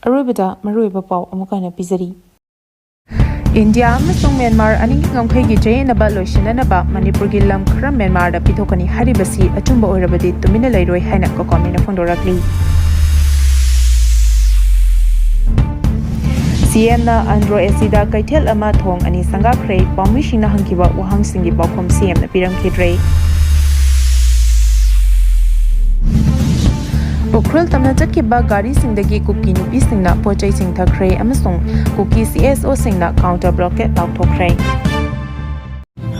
ꯑꯔꯣꯏꯕꯗ ꯃꯔꯨꯑꯣꯏꯕ ꯄꯥꯎ ꯑꯃꯨꯛꯀ ꯍꯟꯅ ꯄꯤꯖꯔꯤ꯫ ꯏꯟꯗꯤꯌꯥ ꯑꯃꯁꯨꯡ ꯃ꯭ꯌꯥꯟꯃꯥꯔ ꯑꯅꯤꯒꯤ ꯉꯝꯈꯩꯒꯤ ꯆꯌꯦꯠꯅꯕ ꯂꯣꯏꯁꯤꯟꯅꯅꯕ ꯃꯅꯤꯄꯨꯔꯒꯤ ꯂꯝ ꯈꯔ ꯃ꯭ꯌꯥꯟꯃꯥꯔꯗ ꯄꯤꯊꯣꯛꯀꯅꯤ ꯍꯥꯏꯔꯤꯕꯁꯤ ꯑꯆꯨꯝꯕ ꯑꯣꯏꯔꯕꯗꯤ ꯇꯨꯃꯤꯟꯅ ꯂꯩꯔꯣꯏ ꯍꯥꯏꯅ ꯀꯣꯀꯣꯃꯤꯅ ꯐꯣꯡꯗꯣꯔꯛꯂꯤ꯫ ꯁꯤꯑꯦꯝꯅ ꯑꯟꯗ꯭ꯔꯣ ꯑꯦꯁꯤꯗ ꯀꯩꯊꯦꯜ ꯑꯃ ꯊꯣꯡ ꯑꯅꯤ ꯁꯪꯒꯥꯈ꯭ꯔꯦ꯫ ꯄꯥꯎꯃꯤꯁꯤꯡꯅ ꯍꯪꯈꯤꯕ ꯋꯥꯍꯪꯁꯤꯡꯒꯤ ꯄꯥꯎꯈꯨꯝ ꯁꯤꯑꯦꯝꯅ ꯄꯤꯔꯝꯈꯤꯗ꯭ꯔꯦ꯫ ꯎꯈ꯭ꯔꯨꯜ ꯇꯝꯅ ꯆꯠꯈꯤꯕ ꯒꯥꯔꯤꯁꯤꯡꯗꯒꯤ ꯀꯨꯀꯤ ꯅꯨꯄꯤꯁꯤꯡꯅ ꯄꯣꯠ ꯆꯩ ꯆꯤꯡꯊꯈ꯭ꯔꯦ ꯑꯃꯁꯨꯡ ꯀꯨꯀꯤ ꯁꯤꯑꯦꯁꯑꯣꯁꯤꯡꯅ counter blockade ꯂꯥꯎꯊꯣꯛꯈ꯭ꯔꯦ꯫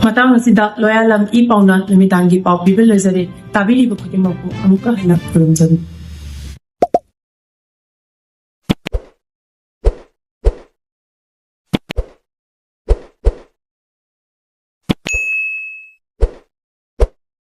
ꯃꯇꯥꯡ ꯑꯁꯤꯗ ꯂꯣꯌꯥꯂꯝ ꯏ ꯄꯥꯎꯅ ꯅꯨꯃꯤꯗꯥꯡꯒꯤ ꯄꯥꯎ ꯄꯤꯕ ꯂꯣꯏꯖꯔꯦ꯫ ꯇꯥꯕꯤꯔꯤꯕ ꯈꯨꯗꯤꯡꯃꯛꯄꯨ ꯑꯃꯨꯛꯀ ꯍꯟꯅ ꯈꯨꯔꯨꯝꯖꯔꯤ꯫